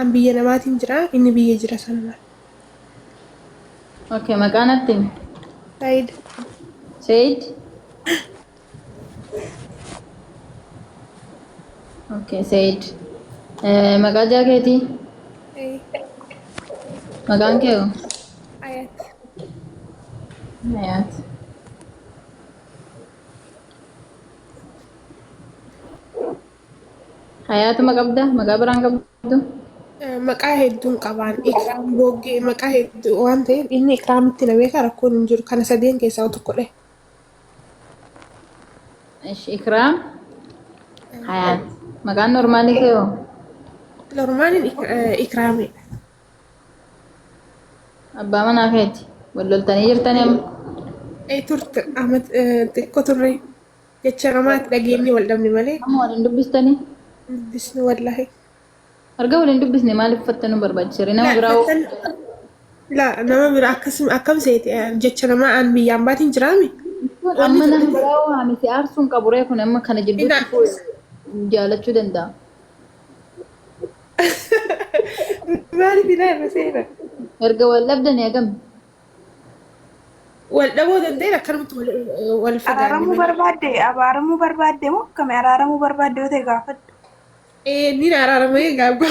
An biyya namaatiin jira inni biyya jira sanumaan. Okay, maqaa natti himi. Said. Said. Okay, Said. Maqaa jaa keetii? Eh, Maqaan kee hoo? Ayat. Hayaat. Hayaatuma qabda? Maqaa biraan qabdu? Maqaa hedduun qabaan Ikraam Booggee maqaa hedduu waan ta'eef inni Ikraamitti na beeka rakkoon hin jiru kana sadeen keessaa tokko dhahe. Ish Ikraam Hayaat. Maqaan normaalii kee hoo? Normaaliin Ikraamidha. Abbaa manaa keeti. Wal loltanii jirtanii amma? Ee turte Ahmad xiqqoo turre jecha namaatti dhageenye wal dhabne malee Amma wal hin dubbistanii? hin dubbisnu wallaahi. Arga wal hin dubbisne maaliif uffattanuu barbaachisere? Nama Laa biraa hoo? fattan laa nama bira akkas akkam seete jecha namaa an biyyaan baatiin jiraami. Kun Wanni amma nama tun biraa hoo haami si aarsuu hin qabu ree kun amma kana ina jidduutti fuudhu jaalachuu danda'a. Maaliif ilaala seena? Erga wal dhabdanii hagam? Wal dhabuu danda'een akkanumatti wal wal fagaanne Araaramuu malee. barbaadde abaaramuu barbaadde moo akkami araaramuu barbaadde yoo ta'e gaafadhu. Ee niin araaramee gaabba.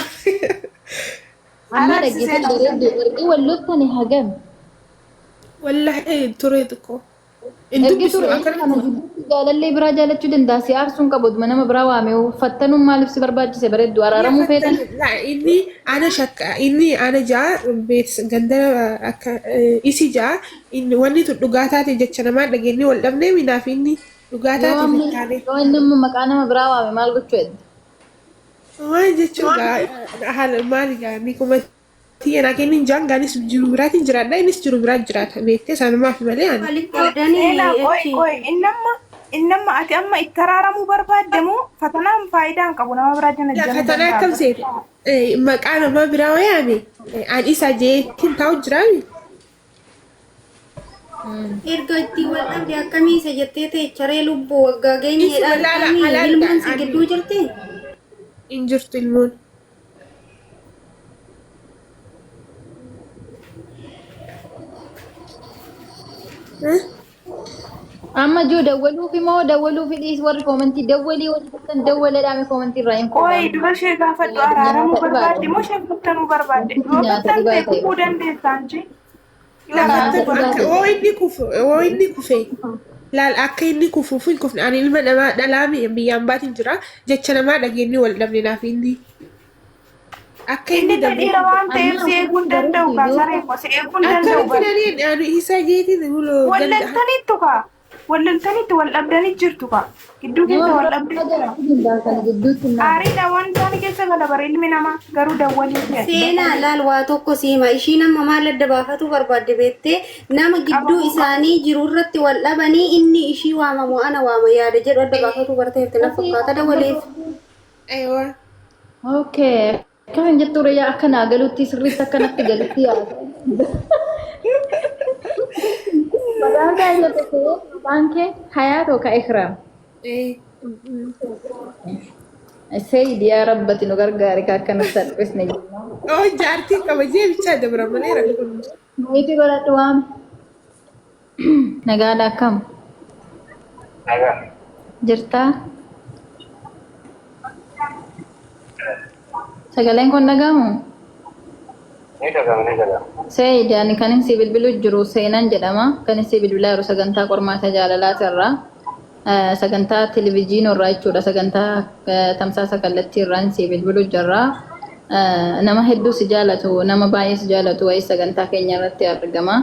Amma Araarsi dhaggeeffadhu seenaa. bareeddu erga wal loltanii hagam? Wallahi turee xiqqoo. Hin Ergi dubbisnu ture inni kana akkanumatti. gidduutti jaalallee biraa jaalachuu danda'a si aarsuu hin qabu oduma nama biraa waame fattanuun maaliif si barbaachise bareeddu Yaa araaramuu feetan. fattan laa inni ana shakka inni ana jaa beets ganda akka isi jaa inni wanni tun dhugaa taate jecha namaa dhageenye wal dhabnee minaaf inni dhugaa Yoo taate amma fattaane. yoo inni amma maqaa nama biraa waame maal gochuu edda? Maal jechuun gaa haala maali gaa ni kuma Tiyya naa kennin jaan gaanis jiru biraatiin jiraadha innis jiru biraa jiraata beektee sanumaaf malee ani. Walitti qabdanii Seenaa qoy achi. qoy inni amma inni amma ati amma itti araaramuu barbaadde moo fatanaan faayidaa hin qabu nama biraa La janajjanuu fatanaa danda'a akkam bara. seete maqaa nama biraa wayaame an isa jeettiin taa'u jiraami. Erga ittiin wal dhabde akkamii isa jettee teecharee lubbuu waggaa Isuma geenyeedha laala argitanii alaal ilmoon si ani gidduu jirti. hin jirtu ilmoon. Amma jiru dawwaluufi moo dawwaluufi dhiis warri koomentii dawwalii warri jettan dawwaleedhaame koomentii irraa hin Qoy fuudhamu. dura ishee gaafadhu Nyaata araaramuu dhibaa barbaadde moo isheen fattanuu barbaadde? Yoo nyaata fattante dhibaa ta'e. kufuu dandeessa anchi. Yoo Laa Nyaata araaramuu fattanu dhibaa akka ta'e. oo inni kufu oo inni kufe laal akka inni kufuuf hin kufne ani ilma namaa dhalaa biyyaan baatiin jira jecha namaa dhageenye wal dhabne naaf inni. Akka Inni inni illee dabree dhiira waan ta'eef Amma si eeguu hin danda'u bareeddu kaa yoo saree koo si eeguu hin danda'u Akkamitti bar. nani ani isa jeetiin huloo Wal ganda loltaniittu kaa wal loltaniittu wal dhabdanii jirtu kaa gidduu nama keessa wal biraa dhabdee jira. jaalachuu danda'a kana gidduutti immoo. Aariidha waan isaanii keessa gala bara ilmi namaa garuu dawwalii fi ati Seenaa dawwalii. laal waa tokko siima ishiin amma maal adda baafatuu barbaadde beektee nama gidduu Qabamuu qaba. isaanii jiru irratti wal dhabanii inni ishii waamamu ana waama yaada jedhu adda baafatuu barteerti na fakkaata dawwaleef. Aywa. Okay. Akkam hin jettu reeyyaa akka naa galutti sirriitti akka natti galutti yaada. Maqaan isaa isa tokko maqaan kee Hayaatoo ka Ikraam. Eh. Seeyid yaa rabbati nu gargaari ka akkanatti salphisne jenna. Oh jaartii qaba jee bichaa dabra malee rakkoon hin jiru. Meetii godhadhu waame. Nagaadha akkam? Nagaa. Jirtaa? Sagaleen kun dhaga'amu? Ni dhaga'ama ni dhaga'ama. Seeyid ani kan si bilbilu jiru seenan jedhama. Kan si bilbilaa jiru sagantaa qormaata jaalalaatirraa. Sagantaa televijiinii irraa jechuudha. Sagantaa tamsaasa kallattii irraan si bilbilu jirra. Nama hedduu si jaalatu, nama baay'ee si jaalatu wayii sagantaa keenya irratti argama.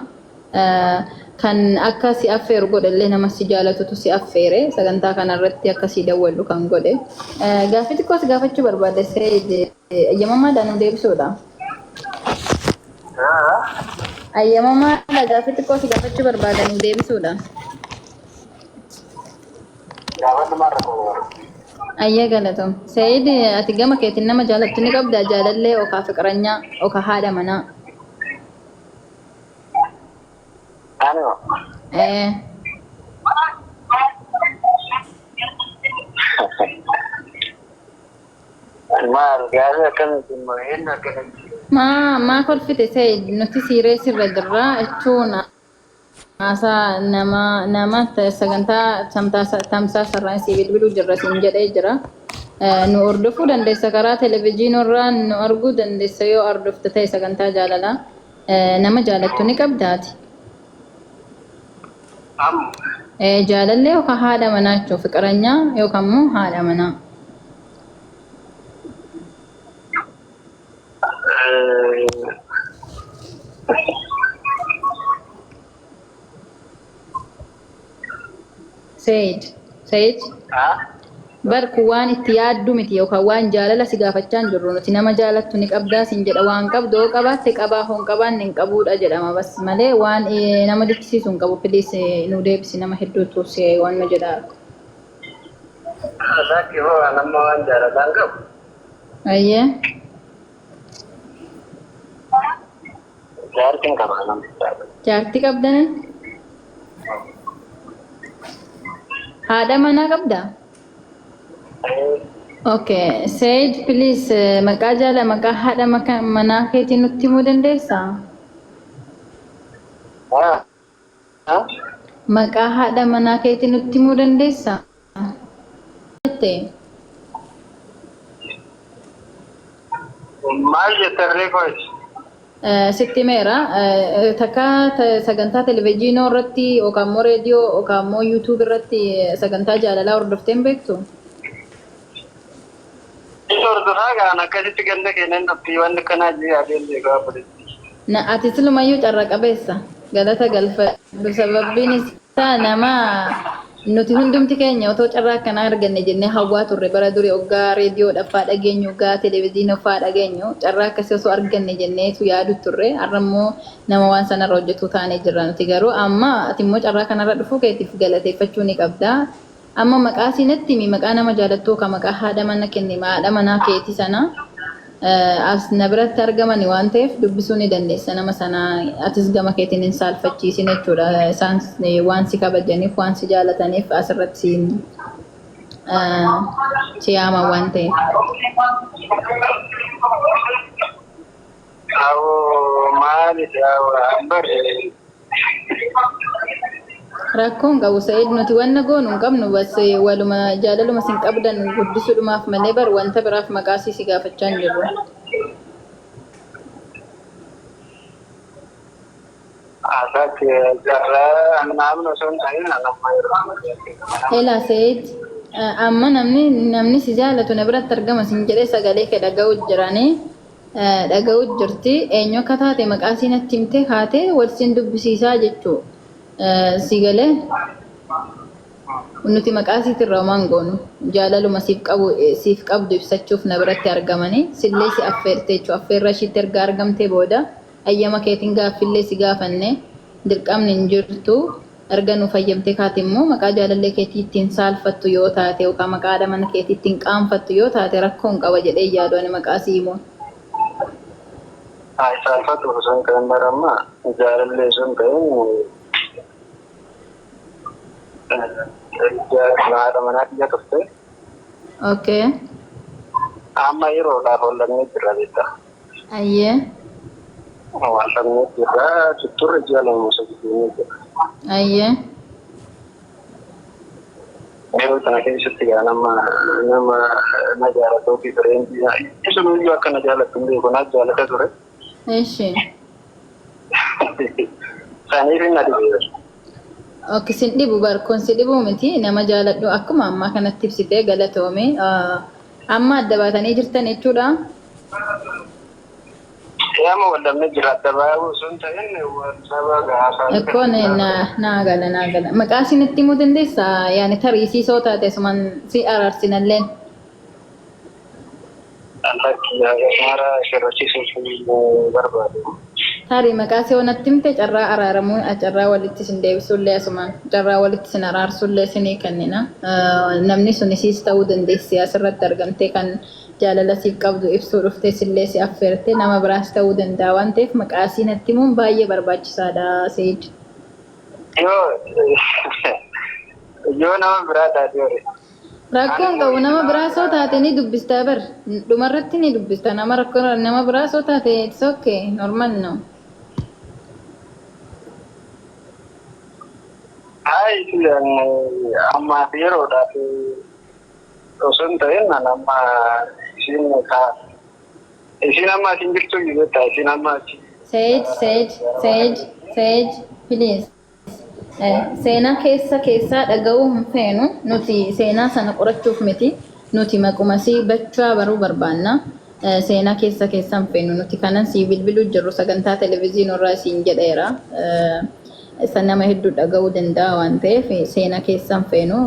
Kan akka si affeeru godhe illee nama si jaalatutu si affeere sagantaa kana irratti akka si dawwallu kan godhe. Gaaffii xiqqoo si gaafachuu barbaade Seeyid ayyamamaadhaan nu deebisuudha. Ayyamamaadha gaaffii xiqqoo si gaafachuu barbaade nu deebisuudha. Gaafadhu maal rakkoo qaba? Ayyee galatoom. Seeyid ati gama keetiin nama jaalattu ni qabdaa jaalallee okaa fiqiranyaa okaa haadha manaa. Ani hoo? Ee. Maal gaafii akkamitti immoo eenyu akkanatti? Maa maa kolfite Said nuti siiree sirra jirra jechuun haasaa nama nama sagantaa tamsaasa irraan si bilbiluu jirra siin jedhee jira. Nu hordofuu dandeessa karaa televezyiinii nu arguu dandeessa yoo hordofte ta'e sagantaa jaalalaa nama jaalattu ni qabdaati. Amma Jaalallee yookaan haadha manaa jechuun fiqiranyaa yookaan immoo haadha manaa. Said Said haa? Bar kun waan itti yaaddu miti yookaan waan jaalala si gaafachaa hin jirru nuti nama jaalattu ni qabdaa sin jedha waan qabdu yoo qabaatte qabaa hoo hin qabaanne hin qabuudha jedhama bas malee waan nama jechisiisu hin qabu please nu deebisi nama hedduutu si waan nu jedha. Lakki hoo an amma waan jaalalaan qabu. Ayyee. Jaartiin qaba nama. Jaartii qabdani? Haadha manaa qabdaa? Okay, Said please maqaa jaala maqaa haadha manaa keetii nutti himuu dandeessaa? Haa? Haa? Maqaa haadha manaa keetii nutti himuu dandeessaa? Jette. Maal jettarree kooti? Sitti himeera. Takka sagantaa televezyiinoo irratti yookaan immoo reediyoo yookaan immoo yuutuub irratti sagantaa jaalalaa hordoftee hin beektu? Inni hordofaa gaan akkasitti ganda keenan dubbii wanti akkanaa jee yaadeen beekaa obboleettii. Na ati silumayyuu carra qabeessa. Galata galfadhu. Sababbiin isaa nama nuti hundumti keenya otoo carraa akkanaa arganne jennee hawwaa turre bara duri oggaa reediyoodhaaf faa dhageenyu oggaa televezyiinii faa dhageenyu carraa akkasii osoo arganne jenneetu yaadu turre har'a immoo nama waan sanarra hojjetu taanee jirra nuti garuu amma ati immoo carraa kanarra dhufuu keetiif galateeffachuu ni qabda. Amma maqaa isii natti himi maqaa nama jaalattuu ka maqaa haadha mana kenni haadha manaa keetii sana as na biratti argamani waan ta'eef dubbisuu ni dandeessa nama sana atis gama keetiin hin saalfachiisin jechuudha isaan waan si kabajaniif waan si jaalataniif asirratti si yaaman waan ta'eef. Awoo maali bar Rakkoon qabu Sa'id nuti wanna goonu hin qabnu bas waluma jaalaluma sin qabdan guddisuudhumaaf malee bar wanta biraaf maqaa sii si gaafachaa hin jirru. Asaatti carraa namni osoo hin ta'in amma yeroo Ela Sa'id amma namni namni si jaalatu na biratti argama sin jedhee sagalee kee dhaga'u jiranii dhaga'u jirti eenyu akka taate maqaa sii natti himtee kaatee wal siin dubbisiisaa jechuu si galee nuti maqaa siitirraa homaa hin goonu jaalaluma siif qabu siif qabdu ibsachuuf na biratti argamanii sillee si affeerte jechuu affeerra ishiitti erga argamtee booda ayyama keetiin gaaffillee si gaafanne dirqamni hin jirtu erga nu fayyamtee kaate immoo maqaa jaalallee keetii ittiin saalfattu yoo taate yookaan maqaa haadha mana keetii ittiin qaanfattu yoo taate rakkoon qaba jedhee yaadu ani maqaa sii himuun. Ay saalfatu osoo hin ta'in bara amma jaalallee osoo hin ta'in haadha manaa kiyya turte. Okay. Amma yeroodhaaf wal jirra beektaa. Ayyee. Wal jirra tutturre ji'a lama sadii deemee jira. Ayyee. Yeroo kana keessatti gaa nama nama na jaalatu ofii fireentii isunuyyuu akka na jaalatu hin beeku na jaalata ture. Eshi. Saniif hin dhibe. Okay, sin dhibu bar kun si dhibu miti nama jaaladhu akkuma ammaa kanatti ibsitee galatoome. Amma adda baatanii jirtan jechuudha. Yaama wal dhabnee jira adda baay'ee osoo hin ta'in wal saba gaafa. Ekkoon naa gala naa gala. Maqaa isinitti himuu dandeessaa? Yaani tarii siisoo taate asumaan si araarsinalleen. Lakki akkasumara shirrachiisuuf hin barbaadu. Tarii maqaa si natti himte carraa araaramuu carraa walitti isin deebisuullee asumaan carraa walitti isin araarsullee isinii kennina. Namni sun isiis ta'uu dandeessi asirratti argamtee kan jaalala siif qabdu ibsuu dhuftee sillee si affeerte nama biraas ta'uu danda'a waan ta'eef maqaa isii natti himuun baay'ee barbaachisaadha Seid. Yoo yoo nama biraa taate hore. Rakkoon qabu nama biraa soo taate ni dubbista bar. Dhumarratti ni dubbista, nama rakkoo nama biraa soo taate it's okay, normal no. Hayi, amma yeroodhaaf osoo hin ta'in amma isiin isiin amma asin jirtu jetta, isiin amma achi. Said, Said, Said, Said, please. Seenaa keessa keessaa dhaga'uu hin feenu. Nuti seenaa sana qorachuuf miti. Nuti maquma sii bachaa baruu barbaanna. Seenaa keessa keessaa hin feenu. Nuti kanan sii bilbiluu jirru sagantaa televezyiinii irraa siin jedheera. Isa nama hedduu dhaga'uu danda'a waan ta'eef seenaa keessa hin feenu.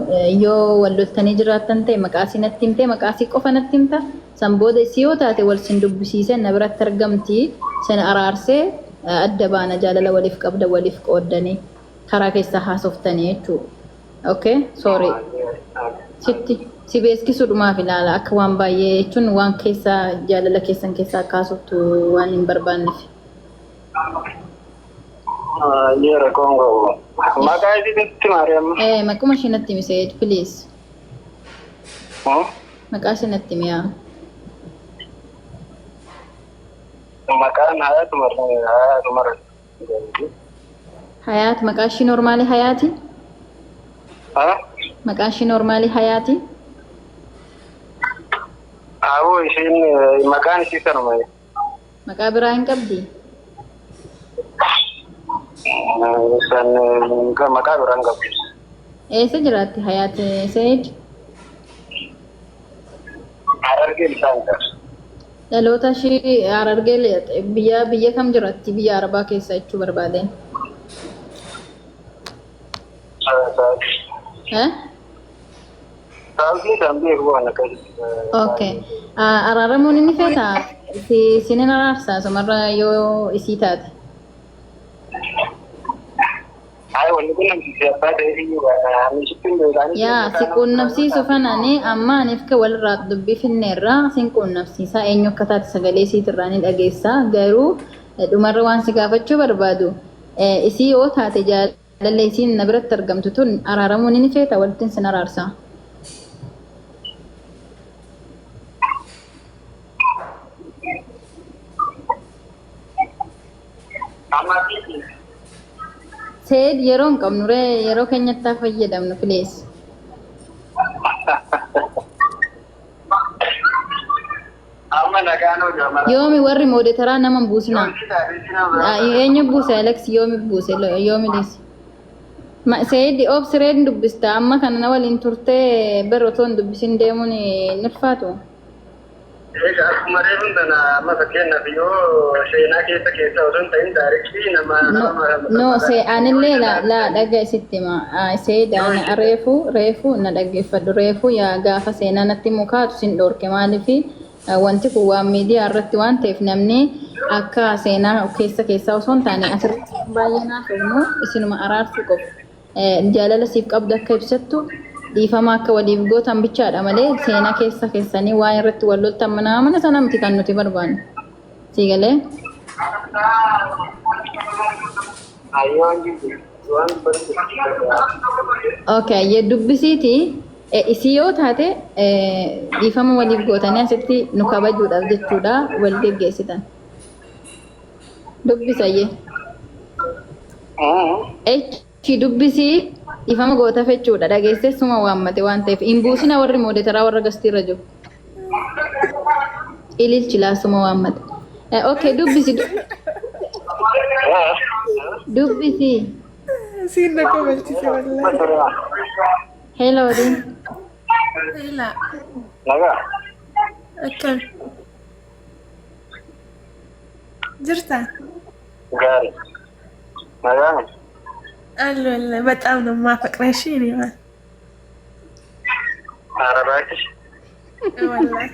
Yoo wal loltanii jiraattan ta'e maqaa sii natti himte, maqaa sii qofa natti himta. San booda isii yoo taate wal sin dubbisiisee na biratti argamti. Sana araarsee adda baana, jaalala waliif qabda waliif qooddanii karaa keessaa haasoftanii jechuudha. Okay, sorry. Sitti si beeskisuudhumaaf ilaala, akka waan baay'ee jechuun waan keessaa jaalala keessan keessaa akka haasoftu waan hin barbaanneef. Yeroo Kongo. Maqaa isiitti Maariyaam. Maquma ishee natti himi, Said, please. Maqaa ishee natti himi yaa. Maqaan Hayaat Umar. Hayaat Umar. Hayaat, maqaa ishii normaalii Hayaati? Ha? Maqaa ishii normaalii Hayaati? Awoo, isheen maqaan ishii sanuma. Maqaa biraa hin qabdi? San maqaa biraan qabdi. Eessa jiraatti Hayaat, Said? Harargee isaan qaba. Dhaloota ishii Harargee biyya kam jiraatti? Biyya Arabaa keessa jechuu barbaadeen. Eh? Saawutii isaan beeku waan akkasii. Okay. Araaramuun inni feeta? Si sinin araarsaa sumarra yoo isii taate. Hayi, wanni kun namsiisee abbaa ta'ee iyyuu sitti hin beekani. Yaa, si quunnamsiisu kanani amma aniif ka walirraa dubbii finneerraa sin quunnamsiisaa, eenyu akka taate sagalee isiitirraa ni dhageessaa, garuu dhumarra waan si gaafachuu barbaadu, isii yoo taate jaalallee isiin na biratti argamtu tun araaramuun inni feeta, walittiin sin araarsaa. Amma Seed, yeroo hin qabnu ree, yeroo keenyatti haa fayyadamnu, please. Amma nagaan hojii mara. Yoomi warri moodeteraa nama hin buusinaa. Eenyu buuse? Alex yoomi buuse? Yoomi dhiisi. Seed, obsireen dubbista, amma kana na waliin turtee bara otoo hin dubbisin deemuun hin ulfaatu. Egaa akkuma reefuun tana amma fakkeenyaaf yoo seenaa keessa keessa osoo hin ta'in directly nama nama No, se anillee la la dhaga isitti hima. Seed, ana reefu na dhaggeeffadhu, reefu yaa gaafa seenaa natti mukaatu sin dhorke. Maaliifi wanti kun waan miidiyaa irratti waan ta'eef namni akka seenaa keessa keessaa osoo hin taane asirratti baay'ee naasofnu, isinuma araarsuu qofa. Jaalala siif qabdu akka ibsattu, dhiifama akka waliif gootan bichaadha malee seenaa keessa keessanii waan irratti wal loltan mana mana sana miti kan nuti barbaannu. Sii galee? Ayyoo, waan barbaadu. Okay, ye dubbisiiti isii yoo taate dhiifama waliif gootanii asitti nu kabajuudhaaf jechuudha wal geggeessitan. Dubbisayyee. Echi dubbisii, dhiifama gootaaf jechuudha, dhageessee suma waammate waan ta'eef hin buusina, warri moodeteraa warra gastiirra jiru. Ililchi laasuma waammate. Okay, dubbisi, dubbisi. Siin na kabalchise wallahi. Hello, Odin. Hello. Nagaa. Akkam? Jirta? Gaarii. Nagaa. አለ አለ፣ በጣም ነው የማፈቅረሽ እኔ ማለት። ኧረ እባክሽ። ወላሂ።